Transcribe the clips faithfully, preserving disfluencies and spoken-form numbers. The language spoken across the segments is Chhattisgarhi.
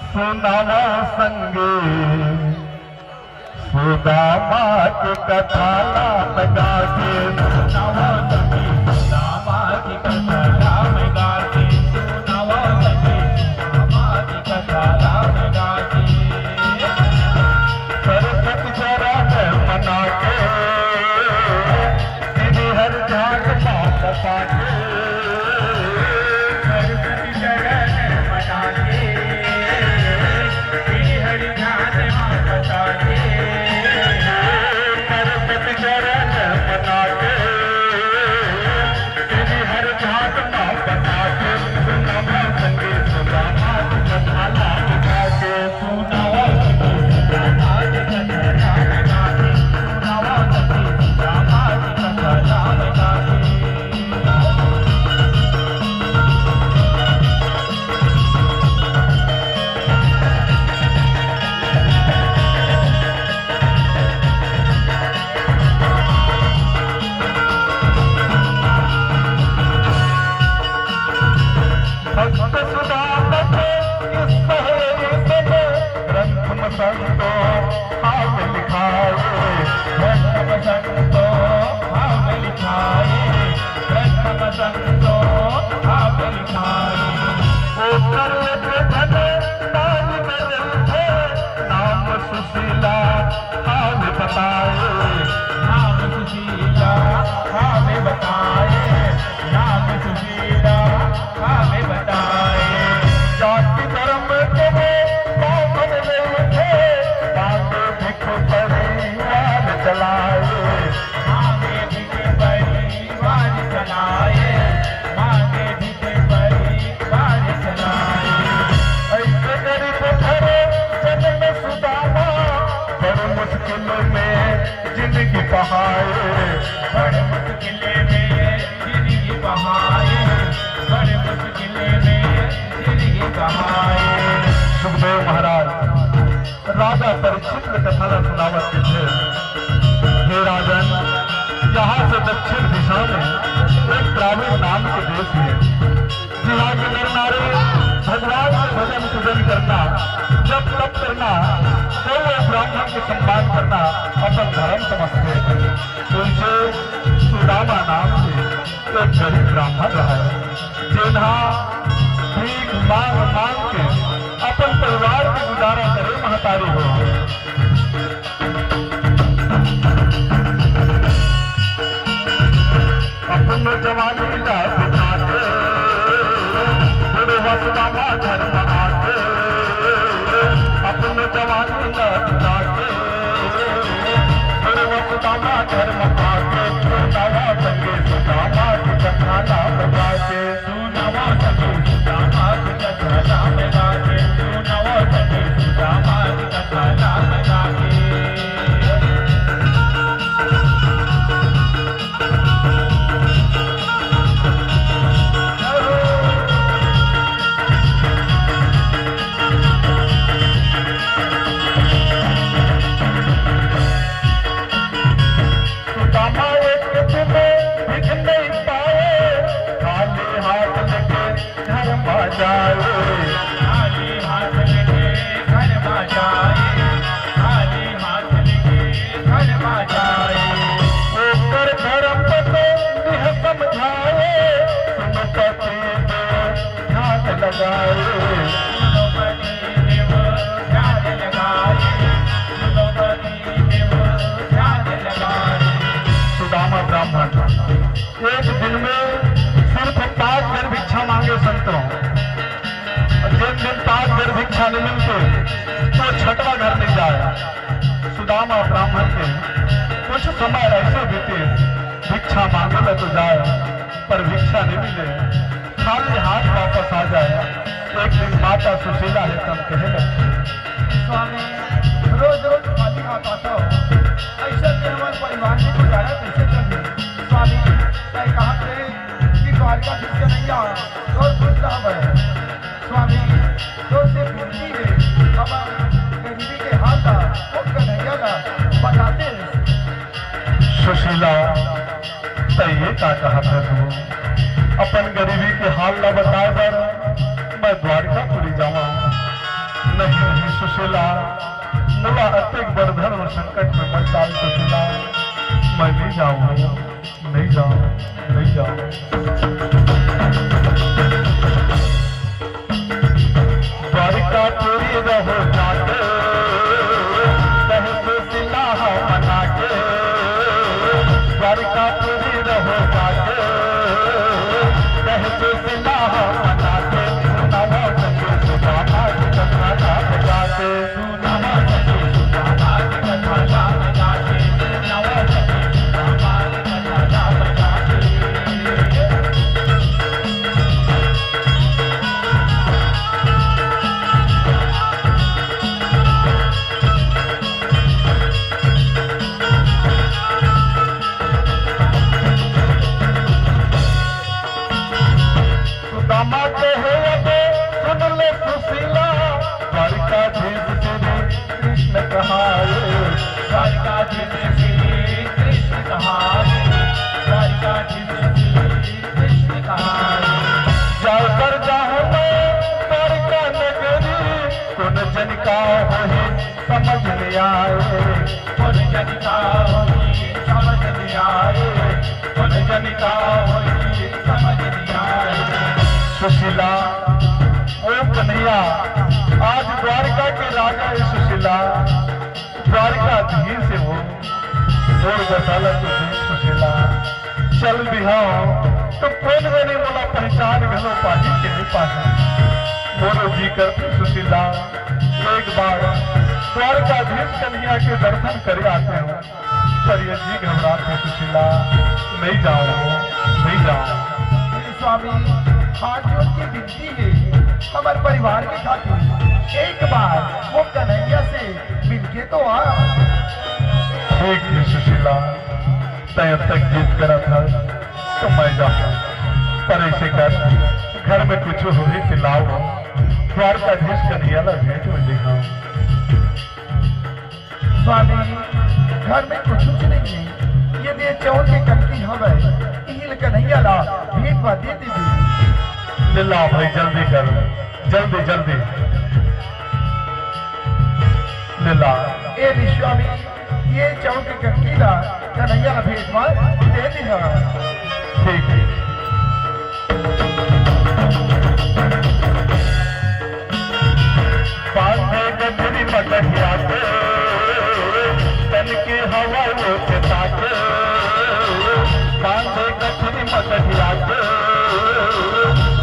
सुनावा संगी सुदामा के कथा नाम गा के। सुनावा संगी सुदामा के कथा नाम गा के। सुनावा संगी सुदामा के कथा नाम गा के। सरस्वती चरण मना के, श्री हर घाट मा बसा के। सरस्वती चरण मना के, श्री हर घाट मा बसा के। सरस्वती चरण मना के, श्री हर घाट मा बसा के। सुनावा संगी सुदामा के कथा नाम गा के। भक्त सुदामा के इस पहेली से ग्रंथ में संतो भाव लिखाए। ग्रंथ में संतो भाव लिखाए। ग्रंथ में संतो भाव लिखाए। ओकर एक झन नारी में रहिथे, नाम सुशीला भाव बताए। नाम सुशीला भाव बताए। नाम सुशीला हमें बताए। जाति धर्म के वो बाभन नइखे, मांगे भिख परिवार चलाए। मांगे भिख परिवार चलाए। मांगे भिख परिवार चलाए। ऐसे गरीब घर जन्म सुदामा, बड़ मुश्किल में जिंदगी बहाए। बड़ मुश्किल में जिंदगी बहाए। बड़ मुश्किल में जिंदगी बहाए। सुखदेव महाराज राजा परीक्षित के कथा ला सुनावत कथे, हे राजन, यहाँ से दक्षिण दिशा में एक द्राविड़ नाम के देश हे, जिहाँ के नर नारी भगवान के भजन पूजन करना, जप तप करना, गौ अउ ब्राह्मण के सम्मान करना अपन धर्म समझथे। उनसे सुदामा नाम के एक गरीब ब्राह्मण रहय, जेन हा भीख मांग मांग के अपन परिवार के गुजारा करे महतारी हो। अपन जवानी ला बिता के, बुढ़वा सुदामा घर में आके। अपन जवानी ला बिता के, बुढ़वा सुदामा घर में आके। सुनावा संगी सुदामा के कथा नाम गा के। सुनावा संगी सुदामा के कथा नाम गा के। सुनावा संगी सुदामा के कथा नाम गा के। सुदामा एक दिन भिख नहीं पाए, खाली हाथ लेके घर मा जाए। खाली हाथ लेके घर मा जाए। खाली हाथ लेके घर मा जाए। ओकर धर्म पत्नी यह समझाए, सुन पति देव ध्यान लगाए। सुन पति देव ध्यान लगाए। सुन पति देव ध्यान लगाए। सुदामा ब्राह्मण एक दिन में सिर्फ पांच घर भिक्षा मांगे संतों, अउ जेन दिन पांच घर भिक्षा नहीं मिलते, तो छठवा घर नहीं जाए। सुदामा ब्राह्मण के कुछ समय ऐसे बीते, भिक्षा मांगे ला तो जाए, पर भिक्षा नहीं मिले, खाली हाथ वापस आ जाए। एक दिन माता सुशीला हे तब कहे लगे, स्वामी, रोज रोज खाली हाथ आता हो, ऐसे में हमारे परिवार में गुजारा कैसे चले? स्वामी, तय कहा थे कि द्वारिकाधीश कन्हैया तोर पुत्र हवय। स्वामी, तोर से विनती हे, हमर गरीबी के हाल ला ओ कन्हैया ला बताते। सुशीला, तैं ये का कहत हस वो? अपन गरीबी के हाल ला बताए बर मैं द्वारिकापुरी जावां? सुशीला, मोला अतेक बड़ धर्म संकट में मत डाल सुशीला, मैं नहीं जाऊँ, नहीं जाऊँ, नहीं जाऊँ। द्वारिकापुरी रहो जाके, कहे सुशीला मना के। द्वारिकापुरी रहो जाके, कहे सुशीला मना के। सुनावा सखी सुदामा की कथा ना बजा के। सुदामा कहे अब सुन ले सुशीला, द्वारिकाधीश श्री कृष्ण कहाए। द्वारिकाधीश श्री कृष्ण कहाए। द्वारिकाधीश श्री कृष्ण कहाए। जाए पर जाहूँ मैं द्वारिका नगरी, कोन जन का होही समझ न आए। कोन जन का होही समझ न आए। कोन जन का होही समझ न आए। सुशीला, ओ कन्हैया, आज द्वारिका के राजा हे सुशीला, द्वारिकाधीश हे वो। मोर दशा ल तो देख सुशीला, चल दिहा त कोन जनी मोला पहचान घलो पाही के नहीं पाही। मोरो जी करथे सुशीला, एक बार द्वारकाधीश कन्हैया के दर्शन करे आते हो, पर ये जी घबराथे सुशीला, नहीं जाओ, नहीं जाओ। हे स्वामी, हाथ जोड़ के विनती हे, हमर परिवार के खातिर एक बार वो कन्हैया से मिलके तो आ। ठीक हे सुशीला, तैं अब तक जिद करत हस, त मैं जाहूँ। पर अइसे कर, घर में कुछु होही त लाव, द्वारकाधीश कन्हैया ला भेंट में देहूँ। स्वामी, घर में कुछु नहीं हे। यदि ये चाउर के कनकी हवय, इही ल कन्हैया ला भेंट में दे देबे। ले ला भाई, जल्दी कर, जल्दी, जल्दी। ले ला। ए रे स्वामी, ये चाउर के कनकी ला कन्हैया ला भेंट में दे दिहा। ठीक हे। बांधे गठरी मगहिया के, तन के हवा वो चेता के। बांधे गठरी मगहिया के,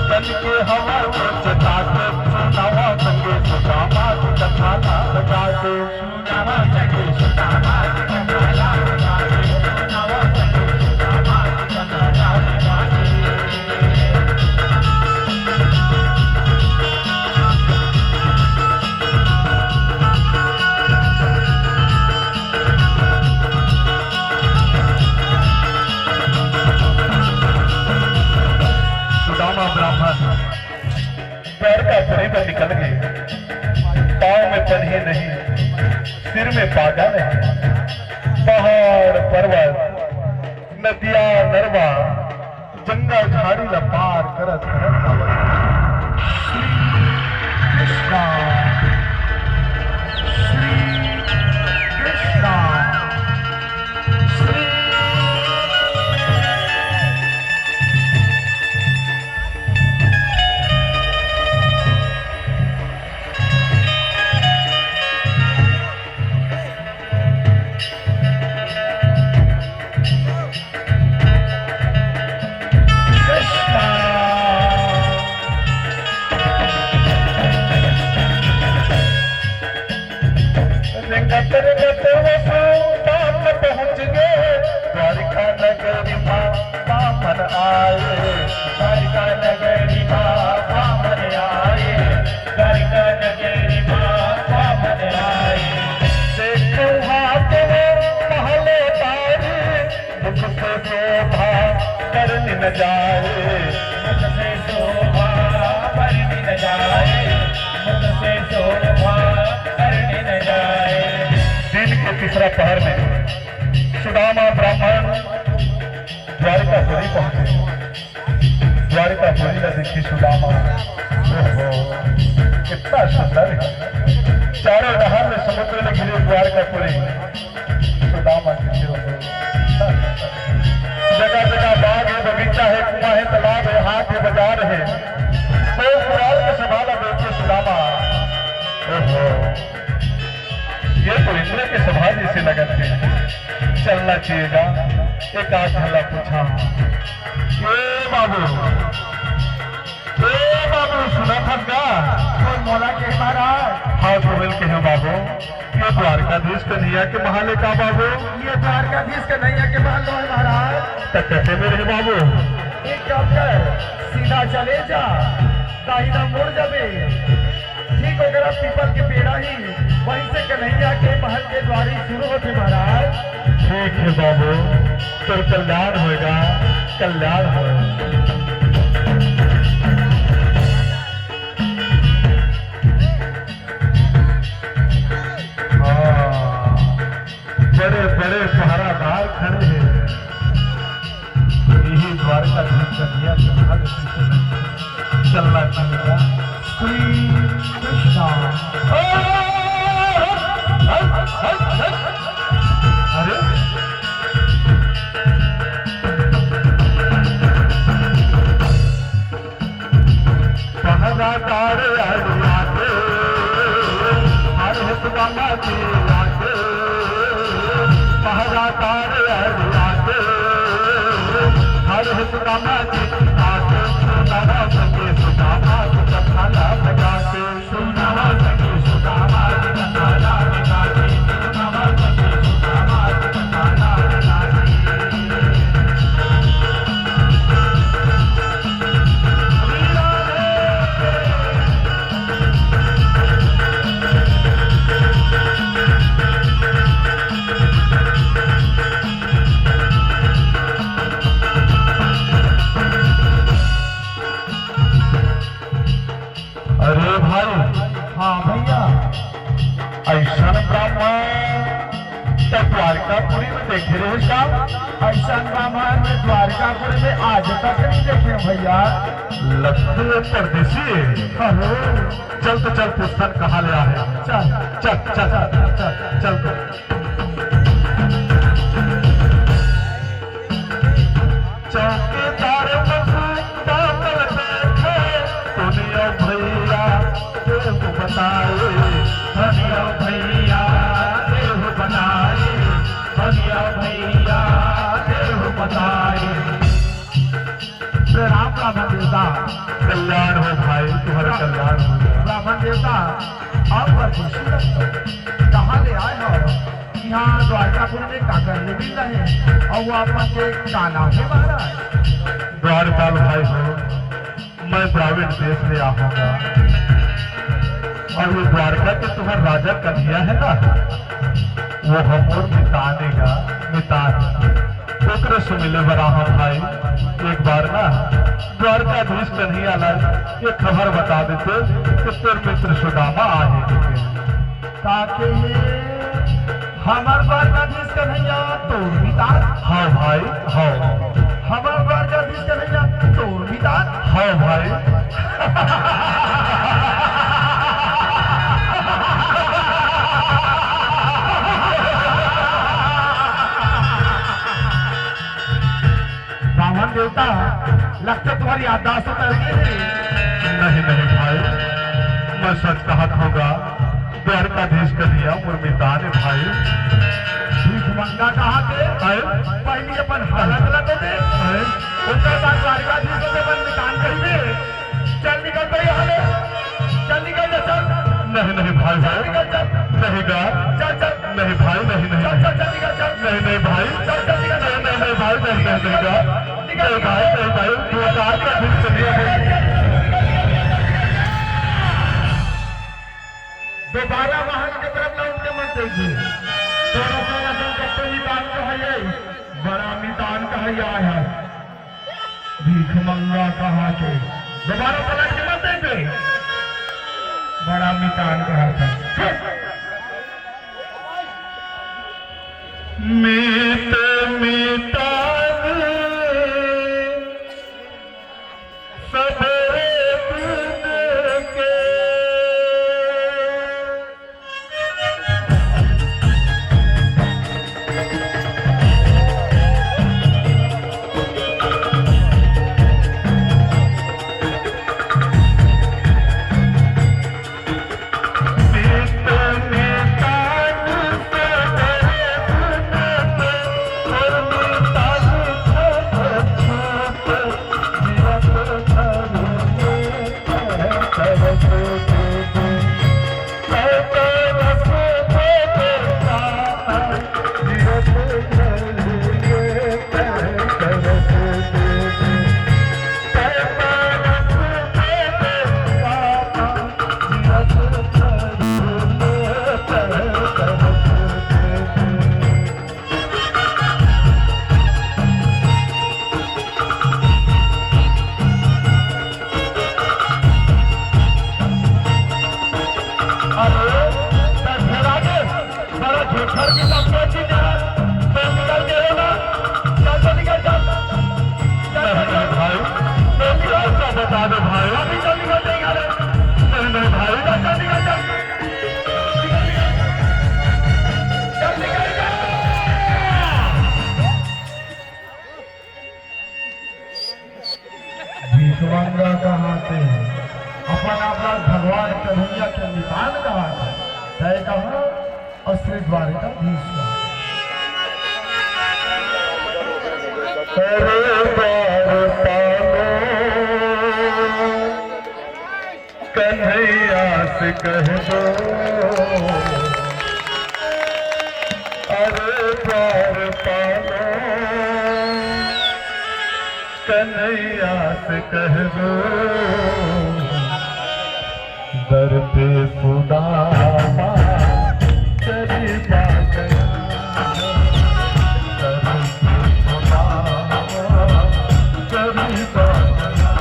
तन के हवा वो चेता के। सुनावा सखी सुदामा की कथा ना बजा के। सुदामा ब्राह्मण द्वारकापुरी बर निकल गे। पाँव में पनही नहीं, सिर में पागा नहीं। पहाड़ पर्वत, नदिया नरवा, जंगल झाड़ी ला पार करत करत आवत। श्री कृष्णा, श्री कृष्णा, श्री कृष्णा। रेंगत रेंगत वो सुदामा पहुँच गे द्वारिका नगरी मा। बामन आए। द्वारिका नगरी मा बामन आए। द्वारिका नगरी मा बामन आए। देखे वहाँ के वो महल अटारी, मुख से शोभा करनी न जाए। मुख से शोभा करनी न जाए। मुख से शोभा करनी न जाए। दिन के तीसरा पहर में सुदामा ब्राह्मण द्वारिकापुरी पहुंचे। द्वारिकापुरी ला देखिस सुदामा, ओहो, कितना सुंदर हे। चारों डहार ले समुद्र ले घिरे द्वारकापुरी। सुदामा के जीवन हो। जगह जगह बाग हे, बगीचा हे, कुआं हे, तालाब हे, हाट हे, बाजार हे। तो कुणाल के सभा ला देख के सुदामा, ओहो, ये तो इंद्र के सभा जैसे लगत हे। चलना चाहिएगा, एक आध झन ला पूछा। ए बाबू, ए बाबू, सुनत हस गा? कोई मोला के महाराज? हाँ, तुमन के हे बाबू। ये द्वारकाधीश कन्हैया के महल हे का बाबू? ये द्वारकाधीश कन्हैया के महल नोहे महाराज। त कते में रहे बाबू? एक काम कर, सीधा चले जा, दाहिना मुड़ जाबे, ठीक ओकरा पीपल के पेड़ा ही, वहीं से कन्हैया के महल के द्वारी शुरू होथे महाराज। ठीक हे बाबू, तोर कल्याण होएगा, कल्याण होएगा। हाँ, बड़े बड़े पहरादार खड़े हे। यही द्वारकाधीश कन्हैया के भाग पीछे चलना चाहिए। श्री कृष्णा। अरे, पहरा तारे अड़िया के, हर हित गंगा जी आके। पहरा तारे अड़िया के, हर हित गंगा जी आके। सुनावा सके सुदामा जी कथा ला बजा के। सुनावा सके सुदामा जी कथा ला बजा के। सुनावा सके सुदामा जी कथा ला बजा के। अरे भाई। हाँ भैया। अइसन ब्राह्मण त द्वारकापुरी में देखे रहे का? अइसन ब्राह्मण में द्वारकापुरी में आज तक नहीं देखे भैया। लगथे परदेसी। अहो। चल तो चल, पूछथन कहाँ ले आहे। चल। चल, चल, चल, चल, चल तो। चौकीदार बसु बादल देखे, सुनियो भैया, देहु बताए। सुनियो भैया, देहु बताए। सुनियो भैया, देहु बताए। प्रणाम ब्राह्मण देवता। कल्याण हो भाई, तुम्हारा कल्याण हो। ब्राह्मण देवता, आप परदेसी लगत हो, कहाँ ले आए हो? यहाँ द्वारकापुर में काकर ले मिल रहे हैं और वो आप मन के का नाम है महाराज? द्वारपाल भाई हो, मैं द्राविड़ देश ले आहूँगा। और वो द्वारका के तुम्हार राजा कन्हैया है ना, वो हमर मितान हे गा, मितान। ओकरे से मिले बर आहूँ भाई। एक बार ना द्वारकाधीश कन्हैया ला ये खबर बता देते कि तोर मित्र सुदामा आहे। का कहे? हमर द्वारकाधीश कन्हैया तोर मितान? हाँ भाई, हाँ। हमर द्वारकाधीश कन्हैया तोर मितान? हाँ भाई। ब्राह्मण देवता, लगथे तुम्हारी याददाश्त उतर गई है। नहीं, नहीं भाई, मैं सच कहत हूँ गा, द्वारकाधीश कन्हैया मोर मितान हे भाई। भीख मंगा कहा के? आए? पहली अपन हालत ला तो दे। आए? ओकर बाद द्वारकाधीश के अपन मितान कहिबे। चल निकल भाई, हाले। चल निकल जा, चल। नहीं, नहीं भाई, चल भाई। निकल, चल। नहीं गा। चल, चल। नहीं भाई, नहीं, नहीं, चल, नहीं। चल, चल, निकल, चल। नहीं, नहीं भाई। चल, चल, निकल, चल। नहीं, नहीं, नहीं भाई, नहीं, नहीं, नहीं गा। निकल, नहीं भाई, निकल। नहीं भाई, तू औकात का भीख कन्हैया भाई। दोबारा महल के तरफ लौट के मत देखिए। थोड़ा सा वजन करते मितान का है ये, बड़ा मितान का है ये आया है। भीख मंगा कहा के। दोबारा पलट के मत देख बे। बड़ा मितान कहा था। मीत मितान सबरे दिन के। भीख मंगा कहाथे, अपन आप ला भगवान कन्हैया के निशान कहाथे, तय कहा और श्री द्वारिकाधीश कहा। अरे द्वारपालो, कन्हैया से कह दो, अरे द्वारपालो, कन्हैया से कह दो, दर पे सुदामा चली बागया। दर पे सुदामा चली बागया।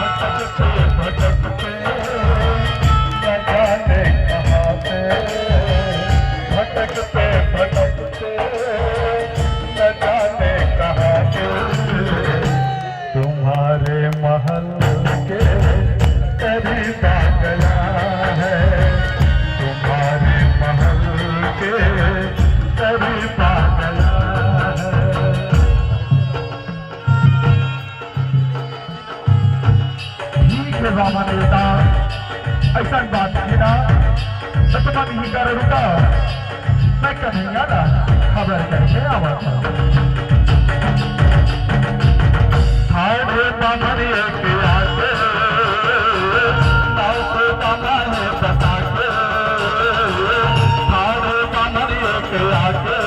भटकते भटकते न जाने कहाँ से, भटकते भटकते न जाने कहाँ से तुम्हारे महल के करीब आ गया है, तुम्हारे महल के करीब आ गया है। ठीक है बाबा देवता, ऐसा बात की ना, तो तुम अभी कर रुका, मैं कन्हैया ला खबर करके आवा था। ठाढ़े बामन एक आके, नाव से बामन बता के, ठाढ़े बामन एक आके,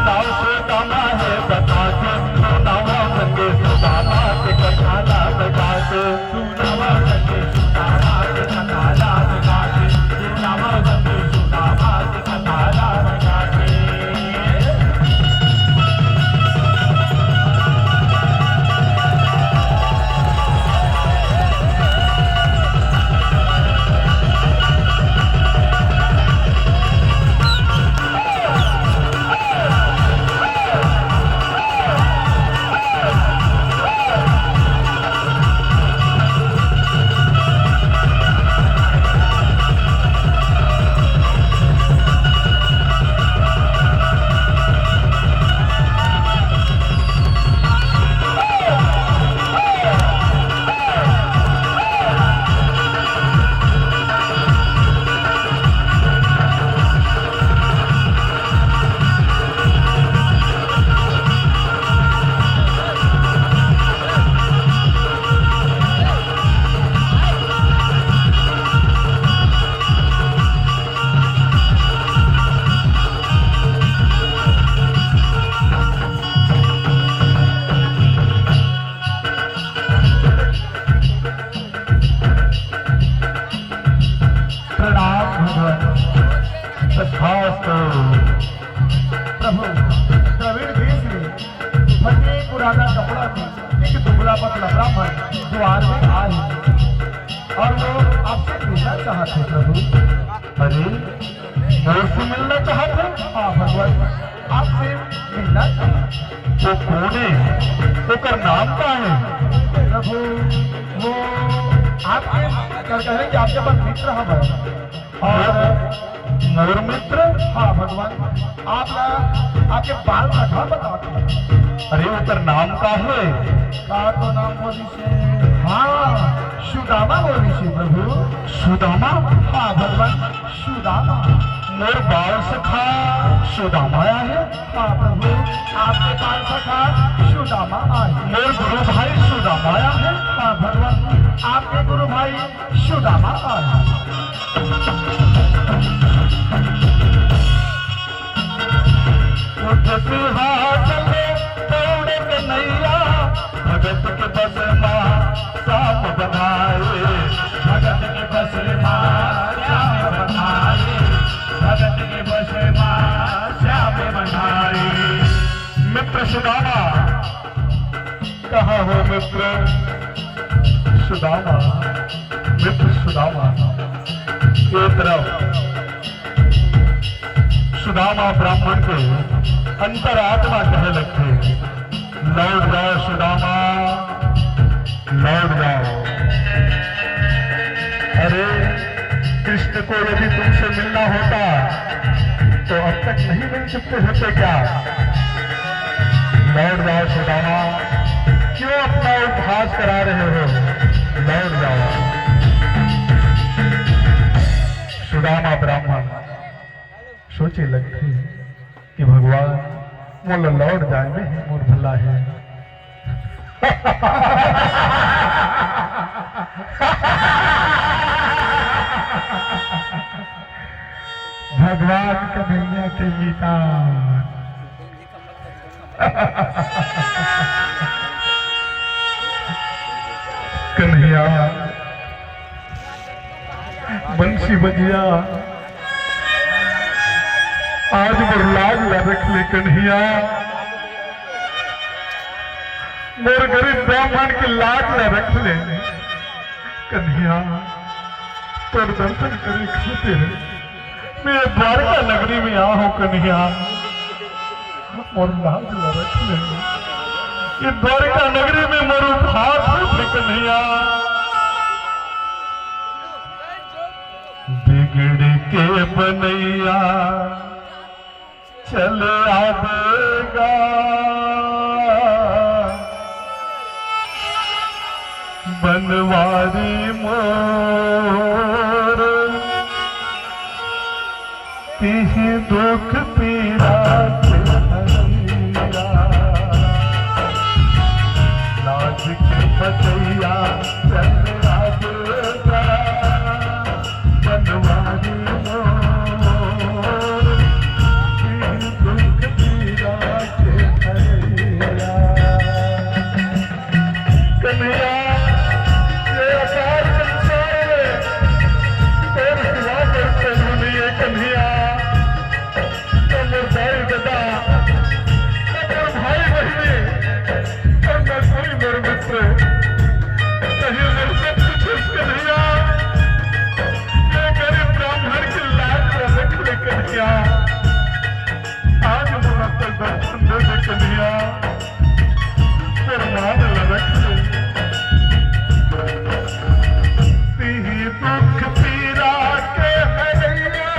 नाव से बामन बता के, सुनावा संगे सुदामा के कथा ला बता के। प्रणाम भगवान। तथास्तु। प्रभु, द्रविड़ देश में फटे पुराना कपड़ा में एक दुबला पतला ब्राह्मण द्वार में आए और वो आपसे मिलना चाहते हैं प्रभु। अरे, मोर से मिलना चाहत हे? हाँ भगवान, आपसे मिलना चाहत हे। वो कोन हे? ओकर नाम का हे? प्रभु, वो आपके, क्या कह रहे हैं कि आपके पास मित्र हवय। और मोर मित्र? हाँ भगवान, आप ला आपके बाल कथा बतात हे। अरे, ओकर नाम का हे? का तो नाम बोली हाँ, सुदामा बोलिस हे प्रभु। सुदामा? हाँ भगवान, सुदामा। मोर बाल सखा सुदामा आए हे? हाँ प्रभु, आपके बाल सखा सुदामा आए हे। मोर गुरु भाई सुदामा आए हे? हाँ भगवान, आपके गुरु भाई सुदामा आए हे। उठ सिंहासन में दौड़ कन्हैया, भगत के बस मा श्याम बधाए। भगत के बस मा श्याम बधाए। भगत के बस मा श्याम बधाए। मित्र सुदामा, कहाँ हो मित्र सुदामा, मित्र सुदामा। ये तरफ सुदामा ब्राह्मण के अंतरात्मा कहे लगथे, "लौट जाओ सुदामा, लौट जाओ।" अरे, कृष्ण को यदि तुमसे मिलना होता तो अब तक नहीं मिल सकते होते क्या? लौट जाओ सुदामा, करा रहे हो, लौट जाओ। सुदामा ब्राह्मण सोचे लगथे कि भगवान, मोला लौट जाए में ही मोर भला हे। भगवान कन्हैया के मितान। कन्हैया, बंसी बजिया, आज मोर लाज ला रख ले कन्हैया, मोर गरीब ब्राह्मण के लाज ला रख ले कन्हैया, तोर दर्शन करे खातिर मैं द्वारका नगरी में आए हंव कन्हैया, मोर लाज ला रख ले। ये द्वारका नगरी में मोर उपहास होथे कन्हैया। बिगड़ के बनैया चल आबे गा बनवारी मोर, तिही दुख पीरा के हरैया। लाज के बटैया चल आबे गा बनवारी मोर, तिही दुख पीरा के हरैया। कन्हैया, ये अपार संसार में तोर सिवा मोर कोनो नइ हे कन्हैया। न मोर दाई ददा, न मोर भाई बहिनी, अउ न कोई मोर मित्र। तहीं मोर सब कुछ हस कन्हैया। ये गरीब ब्राह्मण के लाज ला रख ले कन्हैया। आज मोला तो दर्शन दे दे कन्हैया। प्रणाम लड़क से। तिही दुख पीरा के हरैया,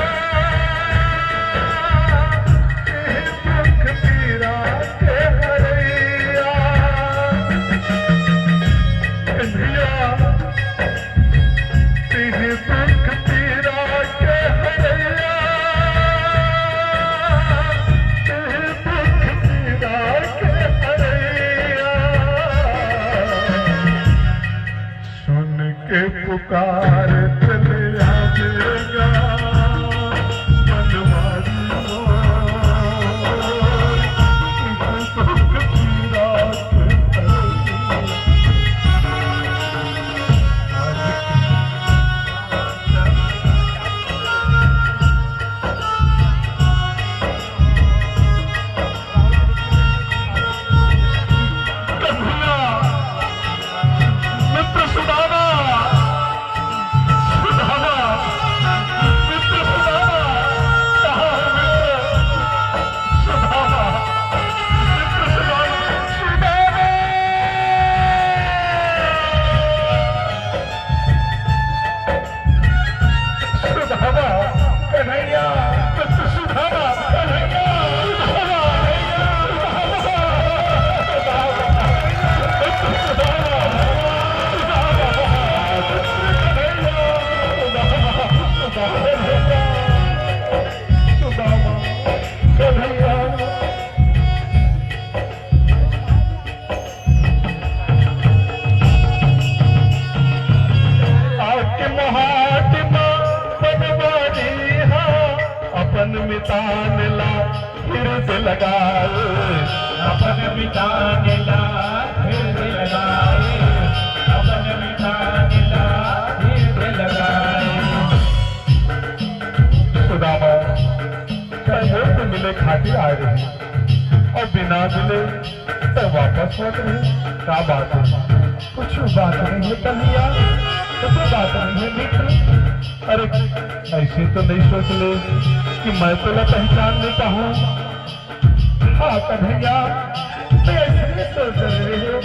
तिही दुख पीरा के हरैया। कन्हैया, तिही दुख पीरा के हरैया, तिही दुख पीरा के हरैया। सुन के पुकार चले आबे गा बनवारी मोर, तिही दुख पीरा के हरैया। कन्हैया, मित्र सुदामा, सुदामा, मित्र सुदामा, कहाँ है मित्र? सुदामा, मित्र सुदामा, सुदामा। सुदामा, कन्हैया, सुदामा, कन्हैया, सुदामा, सुदामा, कन्हैया। आके महात्मा बनवारी हा, अपन मितान ला फिर से लगाए, अपन मितान ला फिर से लगाए, अपन मितान ला फिर से लगाए। सुदामा, कल मोर से मिले खातिर आए रहे अउ बिना मिले तैं वापस होत रहे, का बात हे? कुछु बात नइ हे कन्हैया, कुछु बात नइ हे मित्र। अरे, अइसे तो नइ सोच ले कि मैं तोला पहिचान नइ पाहूं। हाँ कन्हैया, मैं अइसे सोच रहे हंव,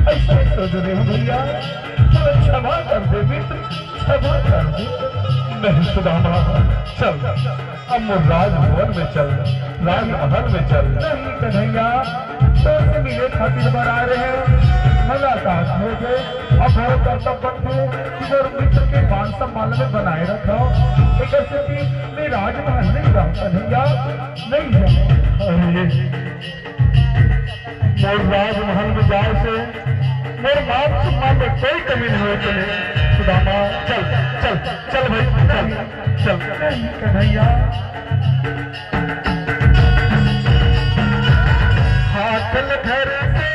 अइसे सोच रहे हंव भइया, मोला क्षमा कर दे मित्र, क्षमा कर दे। नहीं सुदामा, चल, अब मोर राजभवन में चल, राजमहल में चल। नहीं कन्हैया, तोर से मिले खातिर बर आए रहे हंव, मोला रात हो गए, अब मोर कर्तव्य बनथे कि मोर मित्र के मान सम्मान में बनाए रखव। एकर सेती मैं राजमहल नहीं जाऊँ कन्हैया, नहीं जाऊँ। अरे, मोर राजमहल में जाए से मोर मान सम्मान में कोई कमी नहीं होय चले। सुदामा, चल, चल, चल भाई, चल, चल। नहीं कन्हैया। हाथ ल धर के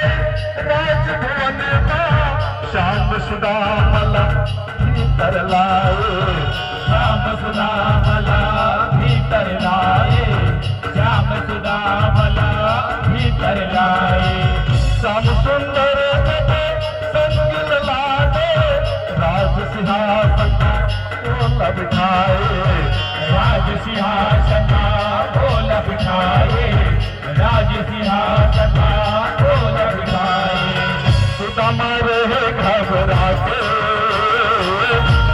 राजभवन मा श्याम सुदामा ला भीतर लाए। श्याम सुदामा ला भीतर लाए। श्याम सुदामा ला भीतर लाए। श्याम सुंदर तब संग लाए। राज सिंहासन ओला बिठाए। राज सिंहासन ओला बिठाए। राज सिंहासन ओला बिठाए। सुदामा रहे घबरा के,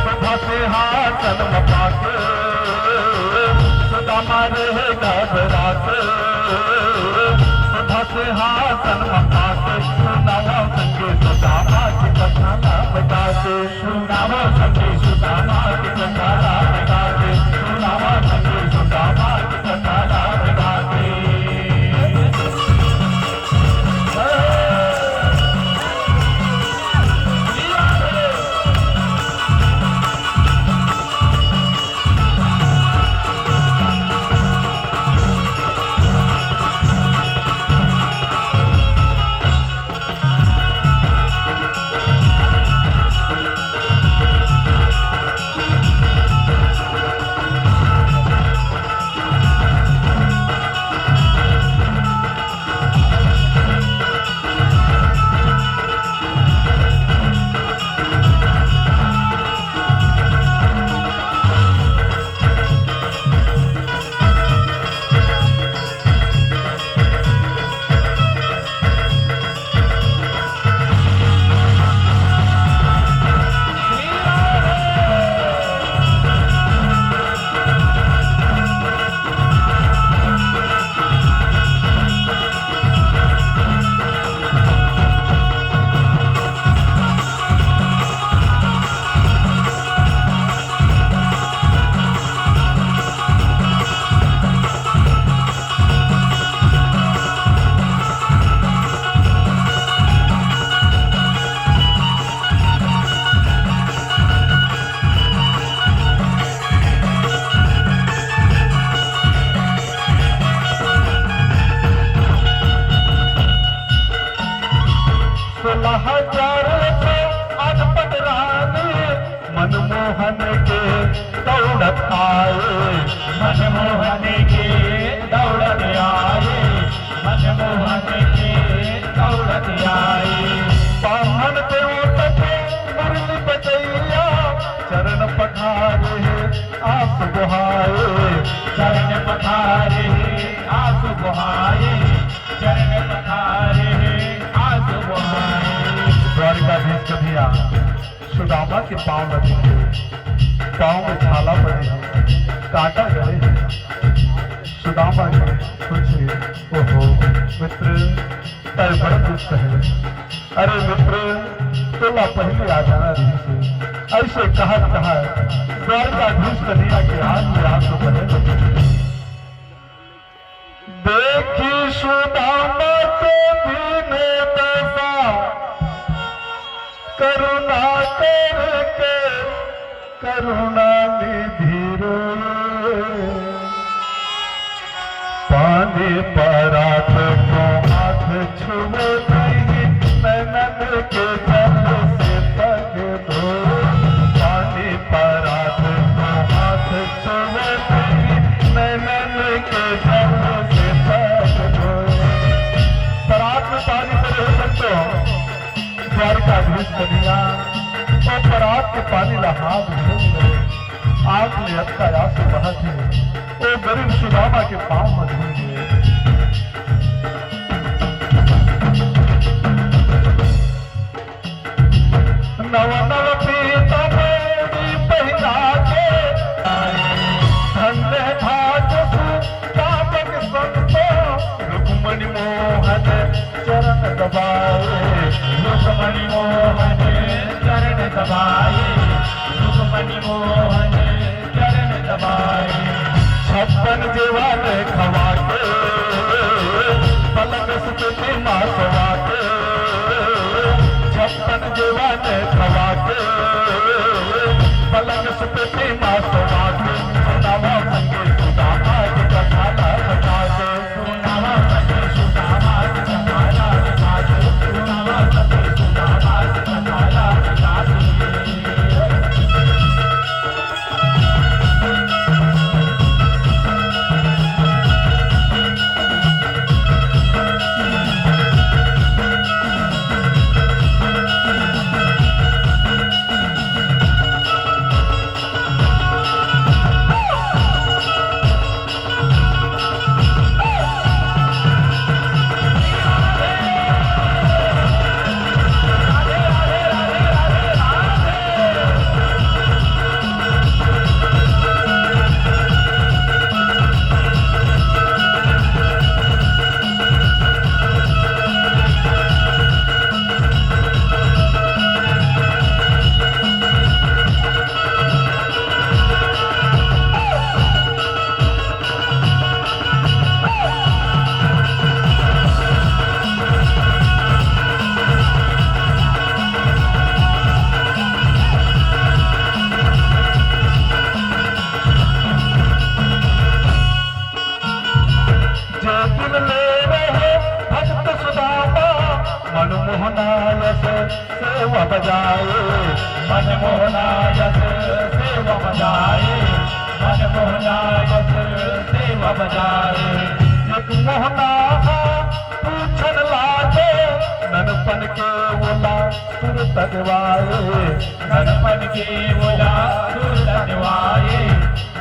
सुधा सिंहासन मा पाके। सुदामा रहे घबरा के, सुधा सिंहासन मा पाके। सुनावा संगे सुदामा के कथा ला बता के। सुनावा संगे सुदामा के कथा ला बता के। सुनावा संगे सुदामा के कथा ला बता के। सोलह हजार से अटपट रानी मनमोहन के दौड़त आए। मनमोहन के दौड़त आए। मनमोहन के दौड़त आए। बामन देवता के मुरली बजैया चरण पखारे हे आस बुहाए। चरण पखारे हे आस बुहाए। चरण पखारे हे आस बुहाए। द्वारिकाधीश कन्हैया सुदामा के पाँव ल देखे, पाँव में छाला पड़े हे, कांटा गड़े हे। सुदामा जी सोचे, ओहो मित्र, तय बड़ दुष्ट हे। अरे मित्र, तोला पहले आ जाना रहिस हे। अइसे कहत कहत द्वारिकाधीश कन्हैया के आँख में आंसू बहे लगे। देखी सुदामा के दीन दशा, करुणा करके करुणा निधि रोए। पानी परात को हाथ छुए नहीं, नैनन के जल से पग धोए। पानी परात को हाथ छुए नहीं, नैनन के जल से पग धोए। परात में पानी पड़े हो संतो, द्वारिकाधीश कन्हैया, ओ परात के पानी ला हाथ धोए। आँख ले अतका आंसू बहत हे, ओ गरीब सुदामा के पाँव म धुन हे। नव नव पीताम्बरी पहिरा के, धन्य भाग सुदामा के संतो, रुक्मणी मोहन चरण दबाए। रुक्मणी मोहन खवा के, पलंग सुपेटी मा सवा के, सुनावा संगे सुदामा के कथा ला सजा के। सुनावा संगे सुदामा के कथा ला सजा के। सुनावा संगे सुदामा के कथा ला सजा के। जे दिन ले रहे भक्त सुदामा, मनमोहना यस सेवा बजाए। मनमोहना यस सेवा बजाए। मनमोहना यस सेवा बजाए। एक मोहना हा पूछन लागे, ननपन के ओला सुरता देवाए। ननपन के ओला सुरता देवाए।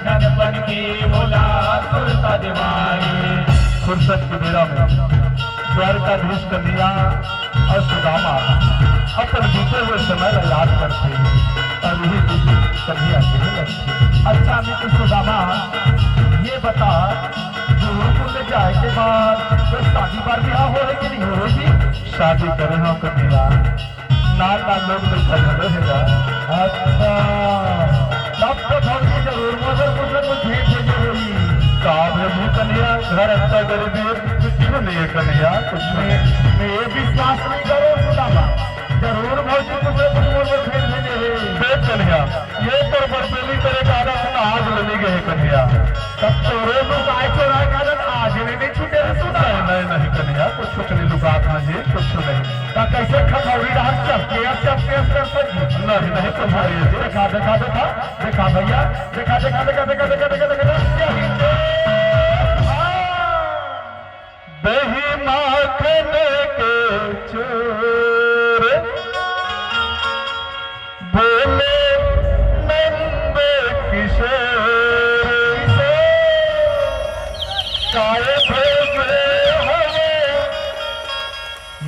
ननपन के ओला सुरता देवाए। फुरसत के बेरा में द्वारिकाधीश कन्हैया अउ सुदामा अपन बीते हुए समय ला याद करथे अउ इही बीच कन्हैया कहे लगथे। अच्छा मित्र सुदामा, ये बता, गुरुकुल में जाए के बाद तो शादी बार बिहाव होए कि नहीं होए जी? शादी करे हंव कन्हैया, नान नान लोग में झगड़ो हे गा। अच्छा, तब तो भौजी जरूर मोर बर कुछ न कुछ भेंट भेजे होही। का भेजही कन्हैया, घर अतना गरीबी हे, कुछु नइ हे कन्हैया, कुछु नइ। मैं, मैं ये विश्वास नइ करों सुदामा, जरूर भौजी कुछ न कुछ मोर बर भेंट भेजे हे। देख कन्हैया, ये तोर बरबेली करे के आदत ना आज ले नइ गे हे कन्हैया। तब तोरो लुकाए चोराए के आदत आज ले नइ छूटे हे सुदामा। नहीं, नहीं, नहीं कन्हैया, कुछु नइ लुकात हंव जी, कुछु नहीं। त कइसे खखौरी डहर चपके, अब चपके, अब चपके जी? नहीं, नहीं, कुछु नहीं हे जी। देखा, देखा, देखा, देखा भइया, देखा, देखा, देखा, देखा, देखा, देखा, देखा, देखा, देखा, देखा, देखा, दही माखन के चोर बोले नंद किशोर, काय भेजे हवे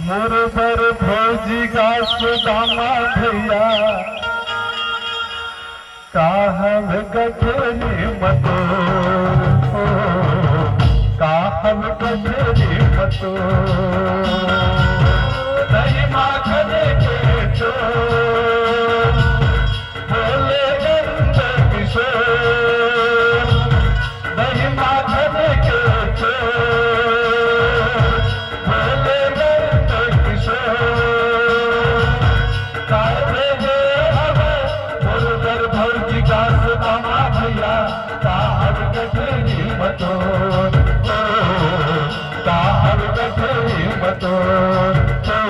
मोर बर भौजी गा सुदामा भइया। का हवे गठरी म तोर, ओ, का हवे गठरी म तोर। दही माखन के चोर, बोले नंद किशोर। दही माखन के चोर, बोले नंद किशोर। काय भेजे हवे मोर बर भौजी गा सुदामा भइया, का हवे गठरी म तोर, ओ, का हवे गठरी म तोर, ओ।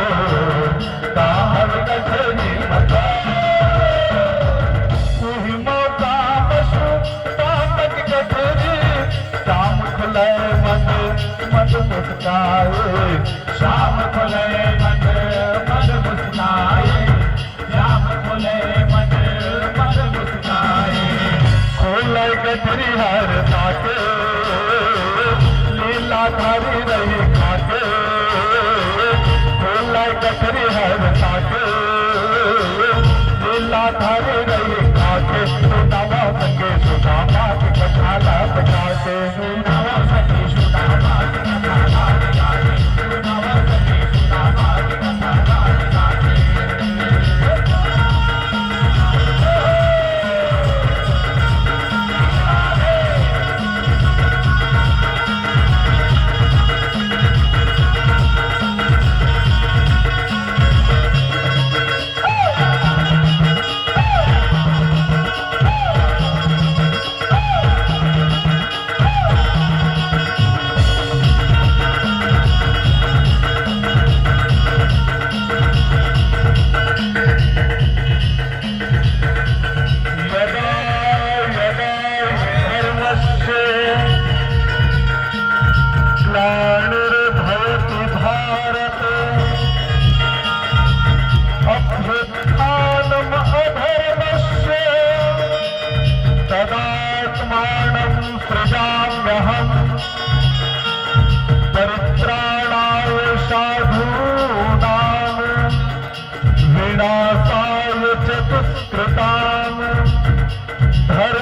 विनाशाय च दुष्कृताम् धर्मार्थाय